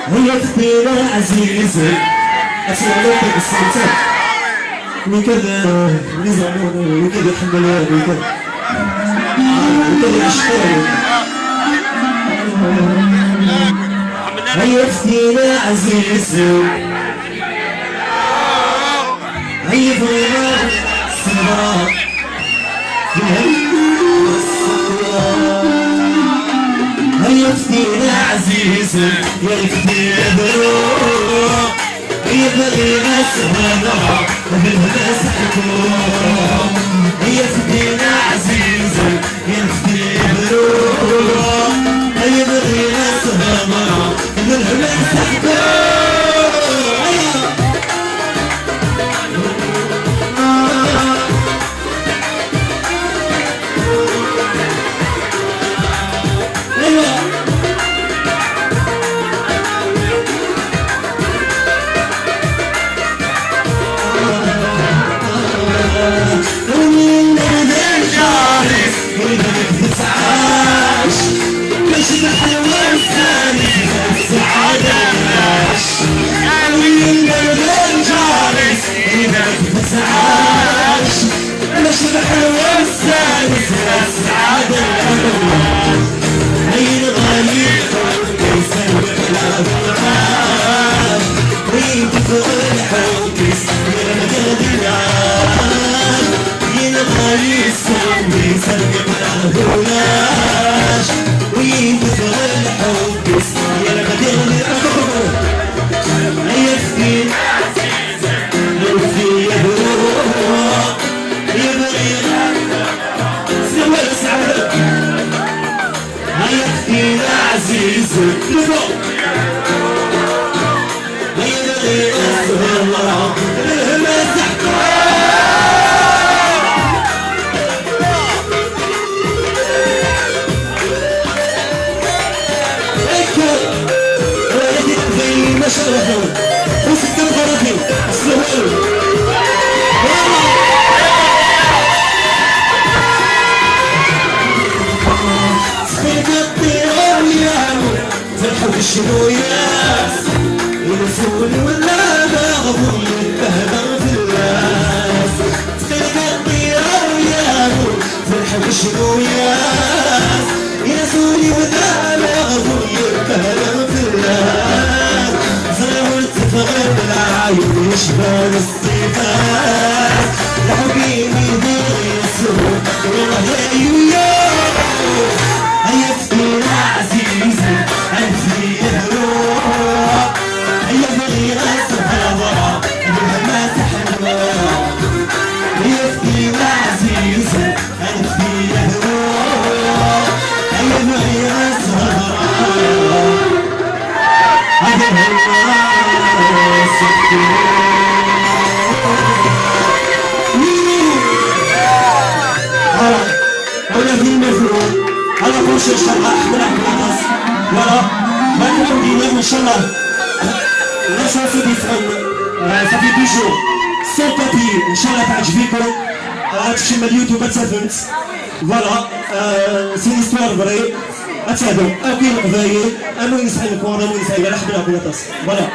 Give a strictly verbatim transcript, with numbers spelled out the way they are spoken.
هي تدينا عزيزة. أسمع لك الصوت. وكذا نزعل، وكذا يحمل، وكذا. وكذا يشتغل. هي تدينا عزيزة. هي بغينا الصبر. هيا فدينا عزيزة، يا الكتاب روح. هيا بغينا سهرة، بالهنا سحكو. هيا فدينا عزيزة، يا الكتاب روح. هيا بغينا سهرة، بالهنا سحكو. هيا. هيا فدينا عزيزة، هيا نغير الزهرة، الهمة تحكم. هيك. رايتي تبين ما شاء الله. وسكت غرفي. السهول. سقيت الطيور يا فرحوا بالشنويات، ونسول ولا باغبون يتبهدل في الناس. تقيل الطيرة وياهو، فرحوا بالشنويات، ينسوني ولا باغبون يتبهدل في الناس. زرعوا التفغير بالعايب يشبه الصفات. الحبيب يدير يسوق والله يا يويو. هيا فينا عزيزي، أنت في الروح. هيا بغي غير سبحان الله، بها ما تحلو. هيا فينا عزيزي، أنت في الروح. هيا بغي غير سبحان الله. هذا الهوى سكتي. Voilà. ولا في المفروض. على كل شيء إن شاء الله. أحمد عبد العزيز. Voilà. ما نقول دينا إن شاء الله. La chanson des femmes. Euh, ça fait deux jours. Sans papier. إن شاء الله تعجبكم. آه، تشم اليوتيوب تسفنت. Voilà. Euh, c'est une histoire vraie. أتعدوا. أكيد القبايل. أمو يسأل الكورة، أمو يسأل الرحمة، أمو يطاس. Voilà.